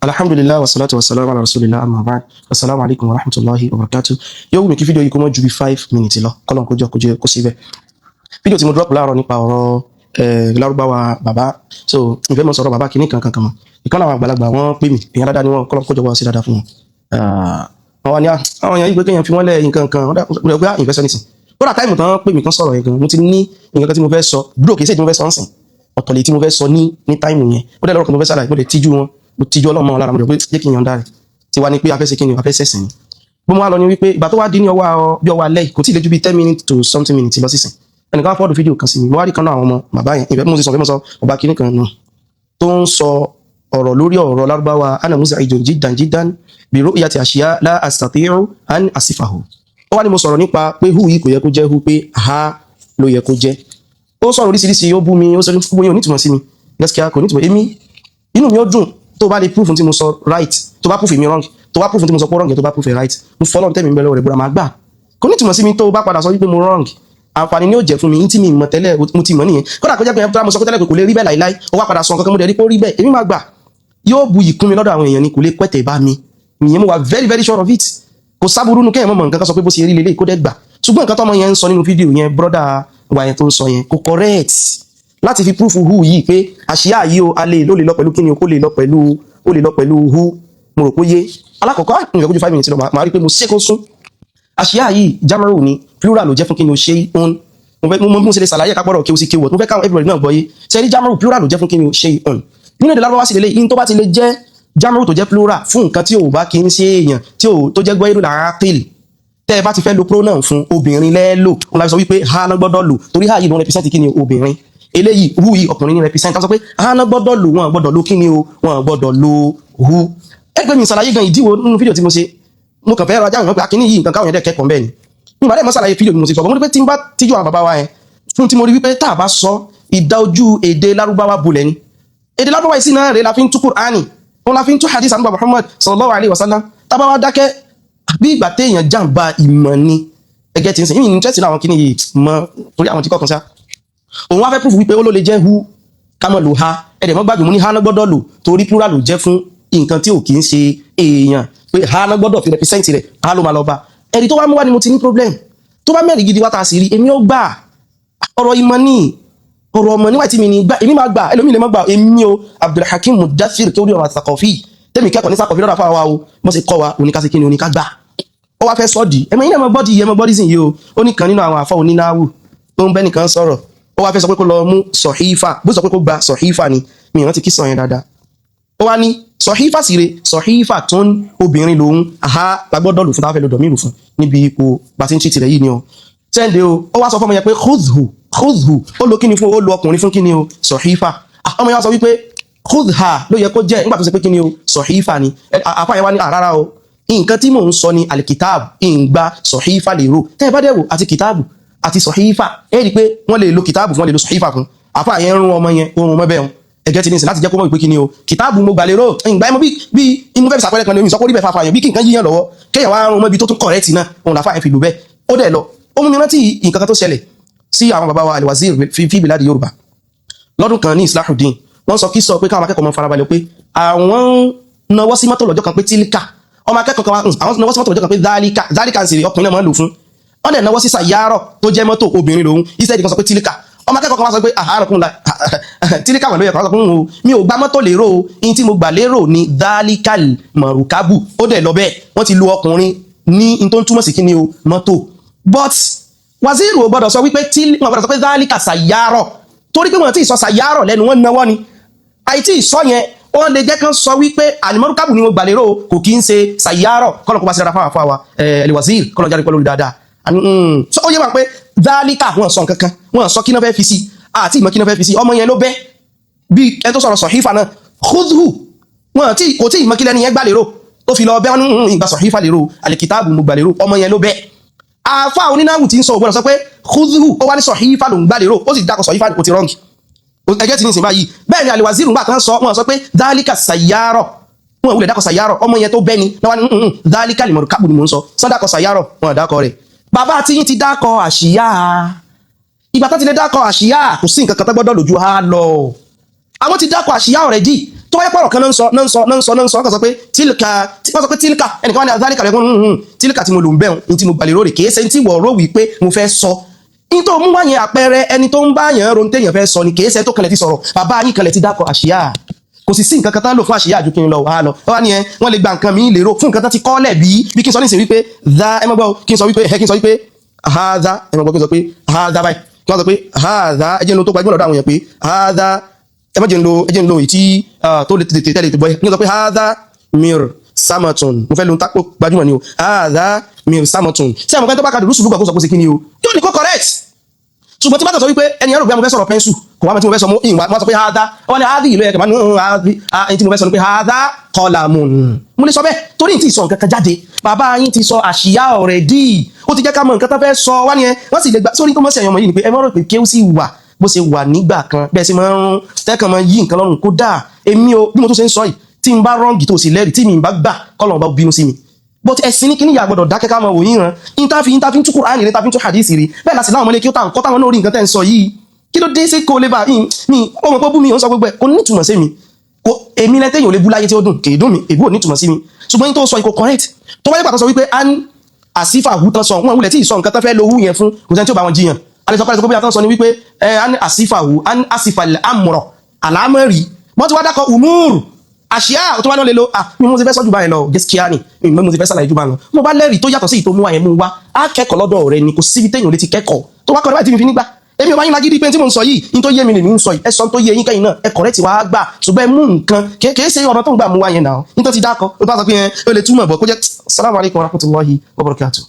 Alhamdulillah wa salatu wa salam ala rasulillah, amma ba'd. Assalamu alaikum wa rahmatullahi wa barakatuh. Yóò wù mí kí fídíò yìí kó mọ́ ju bí 5 minutes lọ, kọ́lọ́n kó jọ kó jẹ́ kó síbẹ̀. Fídíò tí mo drop láàárọ̀ nípa ọ̀rọ̀ lárúbáwá bàbá, so ìfẹ́ mọ̀ sọ̀rọ̀ bàbá kìíní kankan kan mọ̀. Ìkan àwọn àgbàlagbà wọ́n pè mí, èèyàn dáadáa ni wọ́n, kọ́lọ́n kó jọ wá sí dáadáa fún wọn. Wọ́n wá ní àwọn èèyàn yìí pé kéèyàn fi wọ́n lẹ̀ nǹkan kan, wọ́n dá pé ìfẹ́ sọ nísìn. Kódà time tán pè mí tán sọ̀rọ̀ yẹn gan, mo ti ní nǹkan kan tí mo fẹ́ sọ dúró, kìí ṣe tí mo fẹ́ sọ ń sìn, ọ̀tọ̀ lè tí mo fẹ́ sọ ní time yẹn. Ó dẹ̀ lọ́rọ̀ kan mo fẹ́ ṣàlàyé, mo lè tíjú wọn, mo tíjú ọlọ́mọ wọn lára, mo dẹ̀ pé jẹ́ kí n yọ̀ǹda rẹ̀. Tí wá ní pé afẹ́ ṣe kí ni, afẹ́ sẹ̀sìn ni. Bó mo wá lọ ní wípé ìgbà tó wá dín ní ọwọ́ bí ọwọ́ alẹ́, kò tí ì lé ju bí 10 minutes to something minutes lọ sísìn, ẹnìkan wá forward fídíò kan sí mi. Mo wá rí kan náà àwọn ọmọ bàbá yẹn, ìfẹ́ mo sì sọ, fẹ́ mo sọ bàbá kìíní kan náà tó ń sọ ọ̀rọ̀ lórí ọ̀rọ̀ lárúbáwá. Ana muz'ijun jiddan jiddan bi ru'yati ashiya la astati'u an asifahu. Ó wá ní mo sọ̀rọ̀ nípa pé hu yìí kò yẹ kó jẹ́ hu, pé ha ló yẹ kó jẹ́. Ó sọ̀rọ̀ oríṣiríṣi, ó bú mi, ó sọ gbogbo yẹn ò nítumọ̀ sí mi. Gaskiya kò nítumọ̀. Èmi, inú mi ó dùn tó bá lè proof tí mo sọ right, tó bá proof mi wrong, tó bá proof tí mo sọ pé wrong, tó bá proof right, mo fọlọ́n tẹ́mi ń bẹ lọ́wọ́ rẹ̀ búra, máa gbà. Kò nítumọ̀ sí mi. Tó bá padà sọ wípé mo wrong, àǹfààní ni ó jẹ́ fún mi. Tí mi mọ̀ tẹ́lẹ̀, mo ti mọ̀ nìyẹn. Kódà kó jẹ́ pé mo sọ pé tẹ́lẹ̀ pé kò lè rí bẹ́ẹ̀ láíláí, ó wá padà sọ nǹkan kan, mo dẹ̀ rí pé ó rí bẹ́ẹ̀, èmi máa gbà. Yóò bu ìkún mi lọ́dọ̀ àwọn èèyàn ni, kò lè pẹ́tẹ̀ bá mi ìyẹn. Mo wà very very sure of it. Kò sábúrú nu kéèyàn mọ̀ nǹkan kan sọ pé bó ṣe rí lélẹ̀, kó dẹ̀ gbà. Ṣùgbọ́n nǹkan tọ́mọ yẹn ń sọ nínú fídíò yẹn, brother wa yẹn tó ń sọ yẹn, kò correct láti fi proof hu yìí pé àṣìyá yìí o, alẹ́ ló lè lọ pẹ̀lú kíni o, kó lè lọ pẹ̀lú, ó lè lọ pẹ̀lú hu. Mo rò pé yé. Alákọ̀ọ́kọ́, nǹkan kó ju 5 minutes lọ, màá rí pé mo ṣe kó sún. Àṣìyá yìí jamaru ni, plural ló jẹ́ fún kíni o, ṣe òun. Mo fẹ́ mo ṣe lè ṣàlàyé kápọ̀rọ̀ kí o sì kéwọ̀, mo fẹ́ káwọn everybody náà gbọ́ yé. Ṣe rí, jamaru plural ló jẹ́ fún kíni o, ṣe òun. Nínú èdè lárúbáwá sì lélẹ̀ yìí, tó bá ti lè jẹ́ jamaru tó jẹ́ plural fún nǹkan tí ò bá kí ń ṣe èèyàn, tí ò tó jẹ́ gbọ́ làákìl, tẹ́ ẹ bá ti fẹ́ lo pronoun fún, obìnrin lẹ́ẹ̀lò. Wọn la fi sọ wípé ha náà gbọ́dọ̀ lò, torí ha yìí ló ń represent kí ni? Obìnrin. Eléyìí hu yìí, ọkùnrin ní represent. Ká sọ pé ha náà gbọ́dọ̀ lò, wọn gbọ́dọ̀ lo kí ni o, wọn gbọ́dọ̀ lo hu. Ẹgbẹ́ mi ṣàlàyé gan ìdíwọ́ nínú fídíò tí mo ṣe. Mo kàn fẹ́ rajà àwọn pé akíní yìí nǹkan káwọn yẹn dẹ̀ kẹ́kọ̀ọ́ bẹ́ẹ̀ ni. Nígbà dẹ̀ mo ṣàlàyé fídíò mi, mo ti sọ mo ní pé tí n bá tíjú àwọn bàbá wa yẹn fún, tí mo rí wípé tá a bá sọ ìdá ojú èdè lárúbáwá bolẹ̀ ni. Èdè lárúbáwá yìí sí náà rèé la fi ń tú Kùránì, òun la fi ń tú hadith ànábì Muhammad sallallahu alayhi wa sallam. Tá a bá wá dákẹ́, bí ìgbà téèyàn jàǹbá ìmọ̀ ni. Ẹgẹ́ tí ń sìn yìí ní interest ní àwọn kíní yìí mọ́, torí àwọn tí kọ̀ọ̀kan sá òun wá fẹ́ proof wípé ó ló lè jẹ́ hu, ká mọ̀ lò ha. Ẹ̀dẹ̀ mọ́ gbàgbé, mo ní ha náà gbọ́dọ̀ lò torí plural ló jẹ́ fún nǹkan tí ò kì í ṣe èèyàn, pé ha náà gbọ́dọ̀ fi represent rẹ̀, ha ló máa lọ bá. Ẹ̀rí tó wá mú wá ni mo ti ní problem. Tó bá mẹ́rin gidi wá ta sí rí, èmi ó gbà. Ọ̀rọ̀ ìmọ̀ ní ọ̀rọ̀ ọmọ níwájú tí mi ní gbà, èmi máa gbà, ẹlòmíì lè má gbà. Èmi o, Abdulhakeem Mudathir, tó rí ọ̀rọ̀ àtàkọ̀fì tẹ́mi kẹ́kọ̀ọ́ ní sàkọ̀fì lọ́dọ̀ fáwa o, bó ṣe kọ́ wa oníkásí kí ni oníká gbà. Ó wá fẹ́ sọ́ di ẹ̀mọ yín náà, mọ gbọ́dì ẹ̀mọ gbọ́dì sìn yìí o. Ó ní kan nínú àwọn àfọ onínáwù tó ń bẹ́ nìkan sọ̀rọ̀, ó wá fẹ́ sọ pé kó lọ mú sọ̀hífà, bó sọ pé kó gba sọ̀hífà ni, mi ìrántí kí sọ yẹn dáadáa. Ó wá ní sọ̀hífà sì re, sọ̀hífà tó ń obìnrin lòun, àhá la gbọ́dọ̀ lò fún táwọn fẹ́ lò dọ̀míìrù fún níbi ipò bàtí ń tìtì rẹ̀ yìí ni o sẹ́ndé o. Ó wá sọ fọ́mọ yẹn pé khudhu khudhu, ó lo kíni fún, ó lo ọkùnrin fún kíni o, sọ̀hífà. Ọmọ yẹn wá sọ wípé khudha ló yẹ kó jẹ́ nígbà tó ṣe pé kíni o, sọ̀hífà ni. Àfa yẹn wá ní àrárá o, nǹkan tí mò ń sọ ni alikitab, ìǹgbà sọ̀hífà lè rò. Tẹ́ ẹ bá dẹ̀ wò, àti kìtáàbù àti sọ̀hífà, ẹ rí i pé wọ́n lè lo kìtáàbù fún, wọ́n lè lo sọ̀hífà fún. Àfa yẹn ń rún ọmọ yẹn, ó rún ọmọ bẹ́ẹ̀ wọn. Ẹgẹ́ ti ní sìn láti jẹ́ kó mọ̀ wípé kí ni o, kìtáàbù mo gbà lérò. Ìgbà ẹmọ bí imú fẹ́ fi sàpẹrẹ kan ní omi sọ pé ó rí bẹ́ẹ̀ fàfà yẹn, bí kí nǹkan yíyàn lọ́wọ́, kéèyàn wá rún ọmọ ibi tó tún correct náà, òun làfà yẹn fi lò bẹ́ẹ̀. Ó dẹ̀ lọ, ó mú mi rántí nǹkan kan tó ṣẹlẹ̀ sí àwọn bàbá wa Alwazir fi biladi Yorùbá lọ́dún kan ní Islahudeen. Wọ́n sọ kí sọ pé káwọn akẹ́kọ̀ọ́ máa farabalẹ̀, pé àwọn nawọ́ sí mọ́tò lọ́jọ́ kan pé tílíkà, ọmọ akẹ́kọ̀ọ́ kan wá, àwọn nawọ́ sí mọ́tò lọ́jọ́ kan pé dálíkà. Dálíkà ń sèrè, ọkùnrin náà máa ń lò fún. Wọ́n dẹ̀ nawọ́ sí sàyárọ̀ tó jẹ́ mọ́tò, obìnrin lòun. Instead kan sọ pé tílíkà, ọmọ akẹ́kọ̀ọ́ kan wá sọ pé àhárọ̀kùn la tílíkà wà lóye kan sọ pé òun mi ò gba mọ́tò lérò o, in tí mo gbà lérò ni dáálíkàl mọ̀rùkábù. Ó dẹ̀ lọ bẹ́ẹ̀, wọ́n ti lu ọkùnrin ní in tó ń túmọ̀ sí kí ni o, mọ́tò. But waziri ò gbọ́dọ̀ sọ wípé tí wọ́n gbọ́dọ̀ sọ pé dáálíkà sàyárọ̀, torí pé wọ́n ti sọ sàyárọ̀ lẹ́nu, wọ́n náwó ni. Àìtí ìsọ yẹn, wọ́n lè jẹ́ kán sọ wípé àlìmọ́rúkàbù ni mo gbà lérò, kò kí ń ṣe sàyárọ̀. Kọ́nà kó bá sí dáadáa fáwọn afáwa ẹ̀lẹ́wàzír, kọ́nà jáde pẹ̀lú dáadáa. So ó yẹ wà pé dálíkà, wọ́n sọ nǹkan kan, wọ́n sọ kí náà fẹ́ fi sí, àti ìmọ̀ kí náà fẹ́ fi sí. Ọmọ yẹn ló bẹ́ bí ẹni tó sọ̀rọ̀ sọ̀hífà náà, khudhu, wọ́n tí kò tí ìmọ̀ kí lẹ́ni yẹn gbà lérò tó fi lọ bẹ́. Wọn ní ìgbà sọ̀hífà lérò, àlìkìtàbù mo gbà lérò. Ọmọ yẹn ló bẹ́. Àfa onínáwù tí ń sọ ògbọ́dọ̀ sọ pé khudhu, ó wá ní sọ̀hífà ló ń gbà lérò, ó sì dákọ̀ sọ̀hífà, kò ti wrong. Ẹgẹ́ ti ní ìsìn báyìí. Bẹ́ẹ̀ ni àlèwàzírù ńgbà kan sọ, wọ́n sọ pé dálíkà sàyárọ̀, wọn wulẹ̀ dákọ̀ sàyárọ̀. Ọmọ yẹn tó bẹ́ ni náà wá ní dálíkà lè mọ̀rọ̀ kábù ni mò ń sọ. Sọ dákọ̀ sàyárọ̀, wọn dákọ̀ rẹ̀. Bàbá tí yín ti dákọ̀ àṣìyá, ìgbà tó ti lè dákọ̀ àṣìyá, kò sí nǹkan kan tó gbọ́dọ̀ lójú á lọ. Àwọn ti dákọ̀ àṣìyá already. Tó wáyé pọ̀rọ̀ kan náà ń sọ náà ń sọ náà ń sọ náà ń sọ, wọ́n kàn sọ pé تلك, wọ́n sọ pé تلك, ẹnìkan wá ní ذلك rẹ̀ kún تلك tí mo lò ń bẹ̀rùn ní tí mo gbàlérò rè, kìí ṣe tí wọ́n rò wí pé mo fẹ́ sọ. Ní tó mú wá yẹn, àpẹẹrẹ ẹni tó ń bá yẹn ron téèyàn fẹ́ sọ ni, kìí ṣe tó kanlẹ̀ ti sọ̀rọ̀. Bàbá yín kanlẹ̀ ti dákọ̀ أشياء, kò sì sí nǹkan kan tán lò fún أشياء ju kí n lọ wàá lọ wọ́n ní ẹ wọ́n lè gba nǹkan mi lérò fún nǹkan tán ti kọ́lẹ̀ bí kí n sọ nísìnyí wípé dá ẹ mọ́ gbọ́, kí n sọ wípé ẹ kí n sọ wípé هذا, ẹ mọ́ gbọ́, kí n sọ pé هذا báyìí, kí wọ́n sọ pé هذا. Ẹ jẹ́ n lo tó gbajúmọ̀ lọ́dọ̀ àwọn èèyàn pé هذا. Ẹ má jẹ́ n lo, ẹ jẹ́ n lo èyí tí tó lè tètè tẹ́lẹ̀ bọ́ ẹ kí n sọ pé هذا مرسمة. Mo fẹ́ lo tápò gbajúmọ̀ ni o, هذا مرسمة. Tí àwọn kan tó bá ka dùrú sùlùgbà kó sọ pé ṣe kí ni o, yóò ní kó correct. Ṣùgbọ́n tí bá sọ wípé ẹni ẹrù bí mo fẹ́ sọ̀rọ̀ pencil, kò wá mọ̀ tí mo fẹ́ sọ mọ́ ìwà, wọ́n sọ pé هذا, wọ́n ní هذه ìlú ẹ̀kẹ́ máa ní هذه. Ẹni tí mo fẹ́ sọ ni pé هذا قلم. Mo lè sọ bẹ́ẹ̀ torí tí ì sọ nǹkan kan jáde. Bàbá yín ti sọ أشياء already, ó ti jẹ́ ká mọ nǹkan tó fẹ́ sọ wá ní ẹ. Wọ́n sì lè gbà sórí tó mọ̀ sí ẹ̀yàn ọmọ yìí ni pé ẹ mọ̀ rò pé kéwú sì wà bó ṣe wà nígbà kan, bẹ́ẹ̀ sì máa ń rún tẹ́kàn máa yí nǹkan lọ́rùn. Kódà èmi o, bí mo tún ṣe ń sọ yìí, tí n bá wrong tó sì lẹ́rìí, tí mi bá gbà, kọ́lọ̀ bá bínú sí mi. But ẹ̀sìn ní kíní yà gbọ́dọ̀ dákẹ́ ká máa wò yín ran ìntàfi ń tú Kùránì rí, tàfi ń tú hadisi rí. Bẹ́ẹ̀ láti láwọn ọmọlé kí ó tà ń kọ́ táwọn náà rí nǹkan tẹ́ ń sọ yìí. Kí ló dé sí kó lè bá mi? Ó mọ̀ pé bú mi, ó ń sọ gbogbo ẹ̀, kò ní ìtumọ̀ sí mi. Kò èmi lẹ́tẹ̀yìn ò lè bú láyé tí ó dùn, kì í dùn mí. Èbú ò ní ìtumọ̀ sí mi, ṣùgbọ́n yín tó sọ ìkò correct. Tó wáyé pàtó sọ wípé an أصفه tán sọ, wọn wulẹ̀ tí ì sọ nǹkan tán fẹ́ lo hu yẹn fún, kò sẹ́ni tí ó bá wọn jiyàn. Alẹ́ sọ pé bí a tán sọ ni wípé ẹ an أصفه أن أصف الأمر àlámọ̀rí. Wọ́n ti wá dákọ̀ أمور أشياء tó wá náà lè lo. Ah, mi mo ti fẹ́ sọ́jú báyìí lọ, gaskiya ni mi mo ti fẹ́ sàlàyé jù báyìí lọ. Mo bá lẹ́rìí tó yàtọ̀ sí ìtò mú àyẹ̀mú wa, á kẹ́kọ̀ọ́ lọ́dọ̀ rẹ ni. Kò síbi téèyàn lè ti kẹ́kọ̀ọ́ tó wá kọ́ báyìí tí mi fi nígbà èmi ò bá yín lágídí pé tí mo ń sọ yìí ní tó yé mi lèmi ń sọ yìí. Ẹ sọ tó yé yín kẹ́yìn náà, ẹ correct wàá gbà, ṣùgbọ́n ẹ mú nǹkan kìí ṣe ọ̀nà tó ń gbà mú wá yẹn náà ní tó ti dákọ̀ ó bá sọ pé ẹ ó lè túmọ̀ bọ̀ kó jẹ́. Salamu alaykum wa rahmatulahi wa barakatuh.